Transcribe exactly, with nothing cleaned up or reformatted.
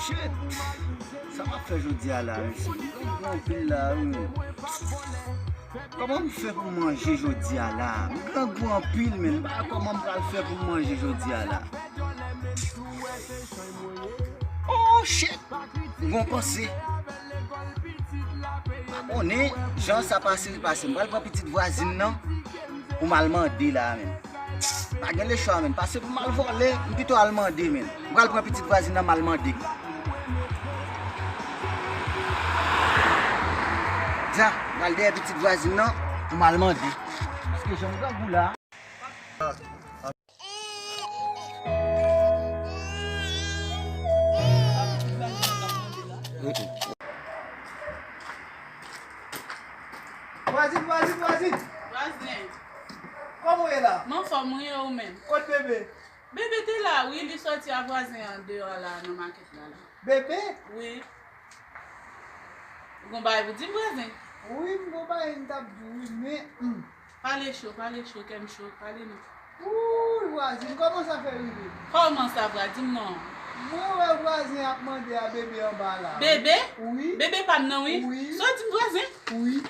Shit! Sa m ap fè jodi a la, mesye? M grangou anpil la, wi. Kòman m fè pou m manje jodi a la? M grangou anpil, men m pa wè kòman m pral fè pou m manje jodi a la. Oh, shit! M gon panse. Pa konnen jan sa pase, l pase. M pral pran pitit vwazin nan pou m al mande la, men. Pa gen lechwa, men. Pase pou m al vòlè, m pito al mande, men. M pral pran pitit vwazin nan, m al mande. Dja, m al dèyè pitit vwazin nan pou m al mande. Paske jan m grangou la. Vwazin, vwazin, vwazin! Vwazen. Kòman w ye la? M anfòm, wi, e ou menm? Kot bebe? Bebe te la, wi, li sòti a vwazen an deyò la, nan makèt la, la. Bebe? Wi. Ou gon bagay pou di m, vwazen? Wi, m gon bagay m t ap di w, wi, men, hmm. Pale cho, pale cho, kè m cho, pale non. Wouy, vwazin, kòman sa fè rive? Kòman sa, vwa? Di m non. Mwen wè vwazen ap mande a bebe anba la, wi. Bebe? Wi. Bebe pa m nan, wi. Wi. Sa w di m, vwazen? Wi.